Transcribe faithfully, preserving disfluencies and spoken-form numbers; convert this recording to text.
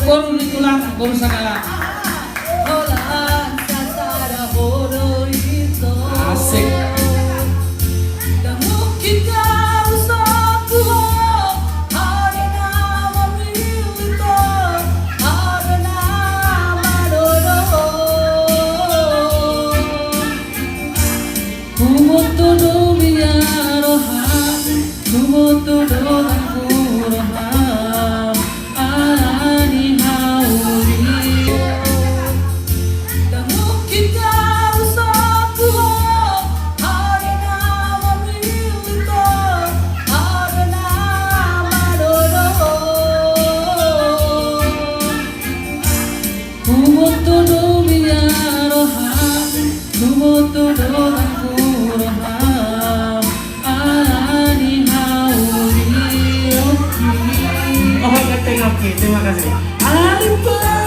Boru ni tulang, boru Sagala. Holan sasada boru ito. Asik. Ndang mungkin hau saku ho, ada na mamillit ho, ada na manodong. Huboto do biar roham, huboto do hangku roham, ala ni hau i. Ndang mungkin hau saku ho, ada na mamillit ho, ada na manodong. Huboto do biar roham, huboto do hangku roham, ala ni hau i. Oke. Oh, ganteng, oke. Terima kasih. Ala ni hau i.